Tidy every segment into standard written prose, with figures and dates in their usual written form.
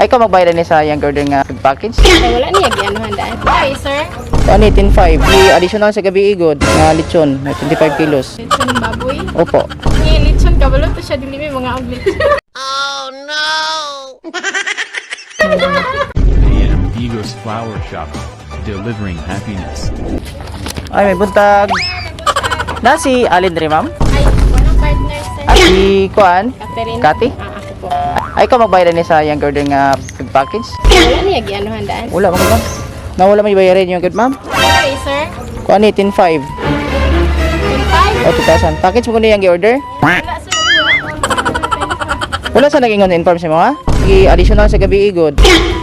Ay, ikaw magbayad ni sa iyang order nga food package. Ay, wala niya gianuhan daan. Ay, sir. Ano, 10.5. I-additional sa gabi igod nga lechon na 25 kilos. Lechon baboy. Opo. Ni lechon kabalo to siya, dili may mga og lechon. AM Vigos Flower Shop, delivering happiness. Ay, may buntag. Na si Alin rin, ma'am? Ay, walang partner, sir. Ay, si Kuan? Catherine. Kati? Ah, ako po. Ay, ikaw magbayad ni sa iyang order nga food package. Wala niya gianuhan daan. Wala, ma'am. Ma'am. Nawala may bayarin yung good, ma'am? Ay, sir. Kuan, 18.5. 10.5. O, 2,000. Package mo kuno yung gi-order? Wala, sir. Wala ko. Wala sa nag-ingon inform sa mga? I-additional sa gabi igod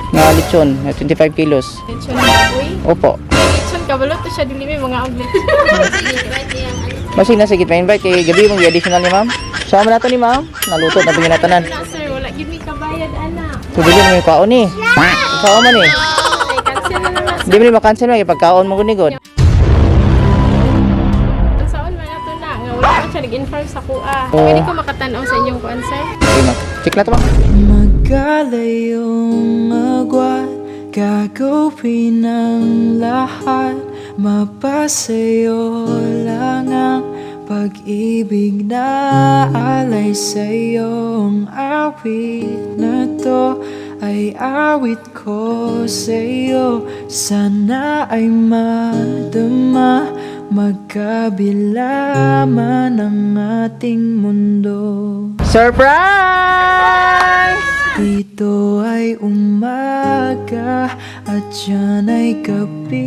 nga lechon na 25 kilos. Lechon baboy. Opo. Lechon kabalo to siya, dili may mga og lechon. Masig na sige pa-invite kay gabi mong i-additional ni ma'am. Sama na to ni ma'am. Naluto na bigyan natanan. Wala, sir. Wala gid mi kabayad ana. Tubili mo yung kaon ni. Kaon man eh. Ay, cancel na naman. Hindi mo ni makancel mo pagkaon mo gud. Saon man ato na nga wala man siya nag-inform sa kuha. Oo. Pwede ko makatan-aw sa inyong kuan, sir? Okay, ma'am. Check na to, ma'am. Magkalayong agwat, gagawin ang lahat. Mapasayo lang ang pag-ibig na alay sa'yo. Ang awit na to ay awit ko sa'yo. Sana ay madama, magkabila man ang ating mundo. Surprise! Dito ay umaga at yan ay gabi.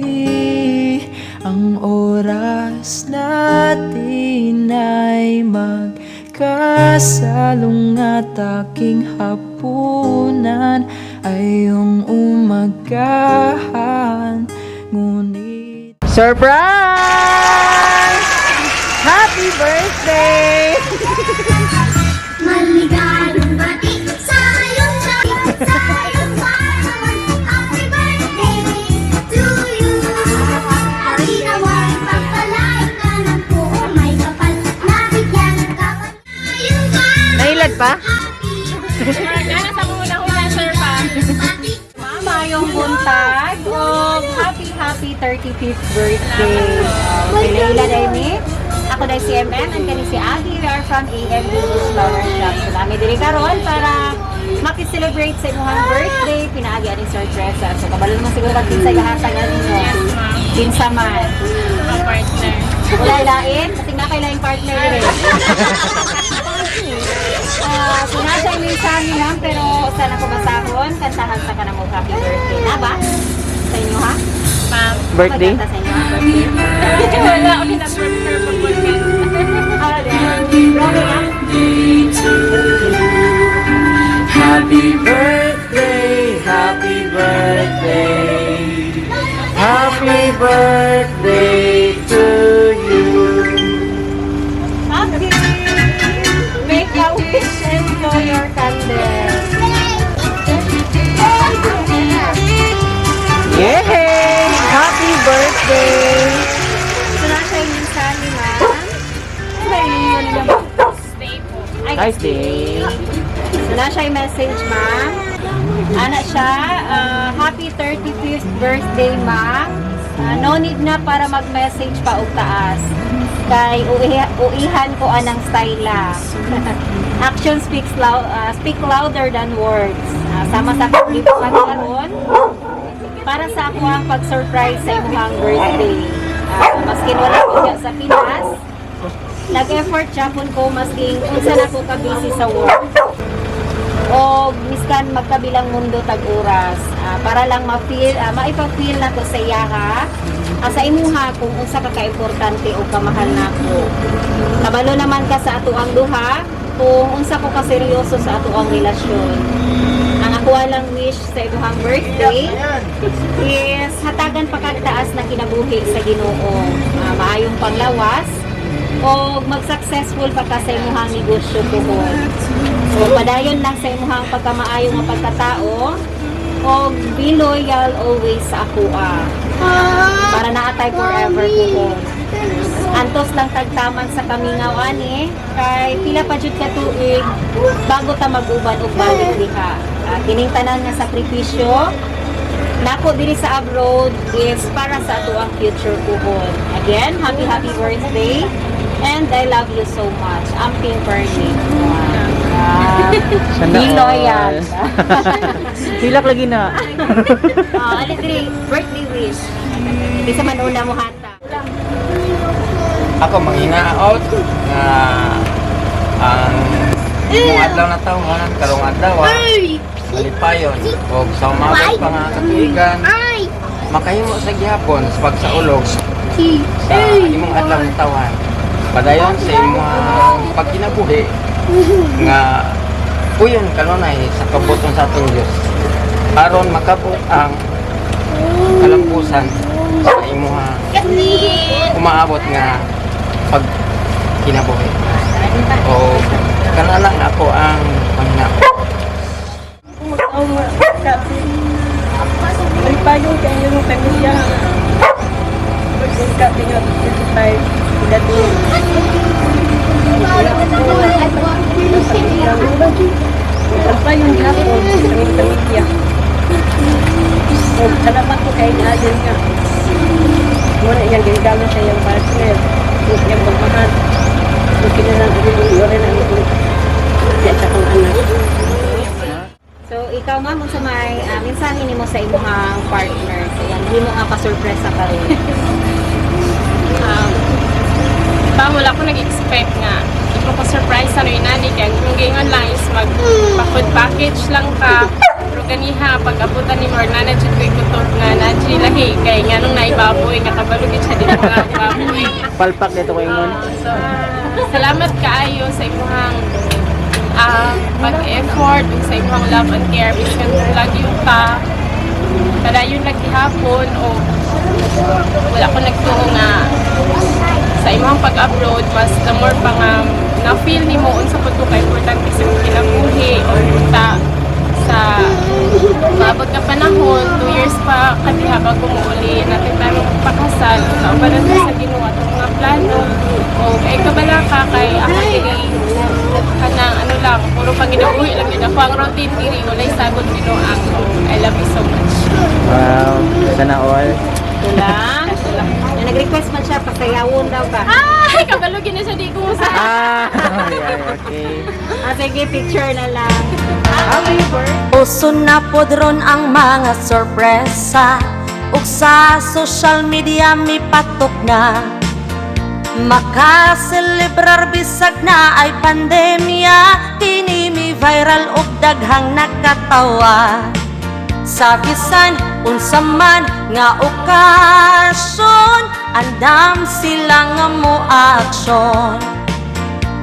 Ang oras natin ay magkasalung at aking hapunan ay iyong umagahan. Ngunit Surprise! Happy birthday! Maligayang bati sa'yong sa'yong panahon. Happy birthday to you. Nawa'y pagpalain ka ng Poong Maykapal na bigyan ka pa ngayong pa. Nailad pa? Ana sa una-una, sir, pa. Bati. Maayong buntag og happy happy 35th birthday. Leila Daimi. Ako dahil si MM, ang kani si Abby. We are from AMD Flower Shop. So, kami diri karon para maki-celebrate sa imong birthday. Pinaagi aning surprise. So, kabalo naman siguro kag kinsay gahatag ani no. Yes, ma'am. Kinsa man. Mga partner. Wala lain, kasi nga kay laing partner diri. Ah, so nasa yung mensahe lang, pero sana ko basahon, kantahan sa kanamo happy birthday. Na ba? Sa inyo ha? Ma'am. Birthday? Magkanta sa inyo ha? Birthday. Wala ako na-prepare pag Ah, di. Grabe ha? Happy birthday, happy birthday, happy birthday to you. Happy! Make a wish and blow your candle. Yay! Happy birthday! So nasa yung mensahe, ma'am. Ano ba yun yun naman? Stay po. Ay, Nice day! So na siya yung message, ma'am. Ana siya, happy 35th birthday, ma'am. No need na para mag-message pa og taas. Kay uihan ko anang styla. Action speaks loud, speak louder than words. Sama sa akong gibuhat karon para sa ako ang pag-surprise sa imong birthday. Maskin wala ko diya sa Pinas, nag-effort japon ko masking unsa na ko ka-busy sa work o miskan magkabilang mundo tag oras, para lang ma-feel, maipa-feel nako sa iyaha, sa imuha kung unsa ka kaimportante o kamahal nako. Kabalo naman ka sa atoang duha kung unsa ko ka seryoso sa atoang relasyon. Ang ako lang wish sa imuhang birthday is hatagan pa kag taas na kinabuhi sa Ginoo, maayong panglawas o mag-successful pa ka sa imuhang negosyo puhon. So padayon lang sa imuhang pagkamaayo nga pagkatao o be loyal always sa akoa. Para naatay forever puhon. Antos lang tagtaman sa kamingaw ani kay pila pa jud ka tuig bago ta mag-uban og balik diha. Kining tanan nga sakripisyo nako diri sa abroad is para sa atoang future puhon. Again, happy happy birthday and I love you so much. Amping Perly. Wow. Sana Be all. loyal. Hilak lagi na. Oh, ali diri, birthday wish. Bisa man una mo hata. Ako manghinaot nga ang imong adlaw na tawhan karong adlaw malipayon og sa umabot pa nga katuigan makahimo sa gihapon sa pagsaulog sa imong adlaw na tawhan, padayon sa imong pagkinabuhi nga puyon kanunay sa kabuton sa atong Dios aron makabot ang kalampusan sa imong umaabot nga pag kinabuhi o kana lang ako ang panghinaot. Malipayon kay inyong pamilya. Birthday ka, tinga 35. Dati. Malipayon gihapon sa aming pamilya. Salamat ko kay ni Alden nga. Muna iyang ginagawa sa iyang partner. Ug iyang pagmahal. Ug kinalang wala na ang sa akong anak. So ikaw, ma'am, unsa may mensahe nimo sa imong partner sa iyang himo nga pa-surpresa karon? Ba, wala ko nag-expect nga ito ko surprise ano yun nani kaya ang gingon lang is mag pa-food package lang ka, pero ganiha pag abutan ni Mark na jud ko'y kutob nga na lahi kay nganong naibaboy nga kabalo gid siya dito nga baboy. Palpak dito ko ingon. So, salamat kaayo sa imuhang pag-effort ug sa imuhang love and care bisan kung lagi yung ka padayon lagi hapon o wala ko nagtuo nga sa imong pag-upload mas the more pa nga na-feel nimo unsa pud ko ka importante sa imong kinabuhi or ta sa maabot ka panahon, 2 years pa kadiha bago muuli natin tayo magpakasal, kauban na sa Ginoo atong mga plano o kay kabala ka kay ako diri kanang ano lang, puro panginabuhi lang yun ako ang routine diri, walay sagot Ginoo ang I love you so much. Wow. Sana all. Kulang. Na nag-request man siya pasayawon daw ka. Ay, kabalo gid na siya, di ko sa Ah, yeah, okay. Sige, picture na lang. Happy birthday. Uso na pod ron ang mga sorpresa ug sa social media mipatok na. Makaselebrar bisag na ay pandemya, kini mi viral ug daghang nakatawa. Sa bisan unsa man nga okasyon, andam sila nga mo aksyon.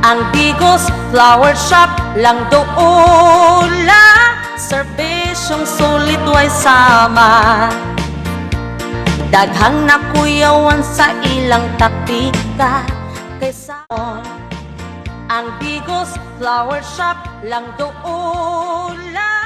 Ang Digos Flower Shop lang doula, serbisyong sulit way sama. Daghang nakuyawan sa ilang taktika kaysa ang Digos Flower Shop lang doula.